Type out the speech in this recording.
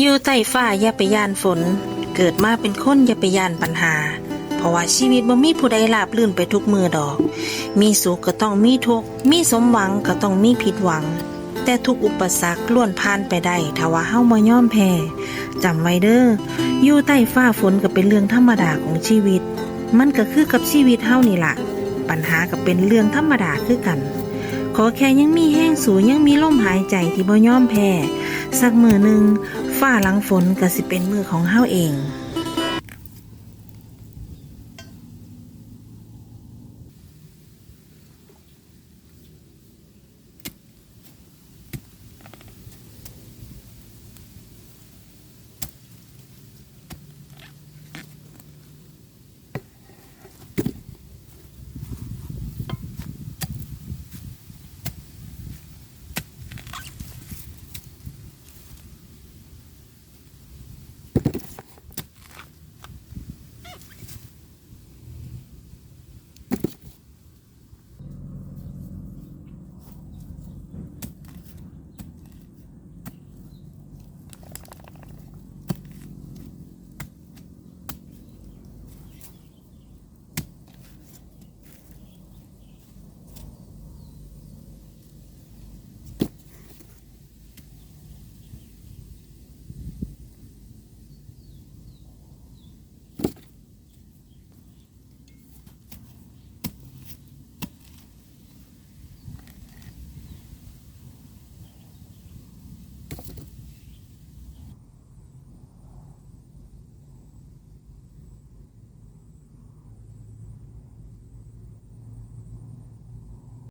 ຢູ່ໃຕ້ຟ້າຢ່າໄປຢ້ານຝົນ ເກີດມາເປັນຄົນຢ່າໄປຢ້ານບັນຫາ ເພາະວ່າຊີວິດບໍ່ມີຜູ້ໃດລາບລື່ນໄປທຸກມື້ດອກ. ມີສຸກກໍຕ້ອງມີທຸກ ມີສົມຫວັງກໍຕ້ອງມີຜິດຫວັງ ແຕ່ທຸກອຸປະສັກລ້ວນຜ່ານໄປໄດ້ ຖ້າວ່າເຮົາບໍ່ຍອມແພ້. ຈຳໄວ້ເດີ້ ຢູ່ໃຕ້ຟ້າຝົນກໍເປັນເລື່ອງທຳມະດາຂອງຊີວິດ ມັນກໍຄືກັບຊີວິດເຮົານີ້ລະ ບັນຫາກໍເປັນເລື່ອງທຳມະດາຄືກັນ. ຂໍແຄ່ຍັງມີແຮງສູ້ ຍັງມີລົມຫາຍໃຈທີ່ບໍ່ຍອມແພ້ ສັກມື້ໜຶ່ງ ຟ້າຫຼັງຝົນກໍຊິເປັນມື້ຂອງເຮົາເອງ.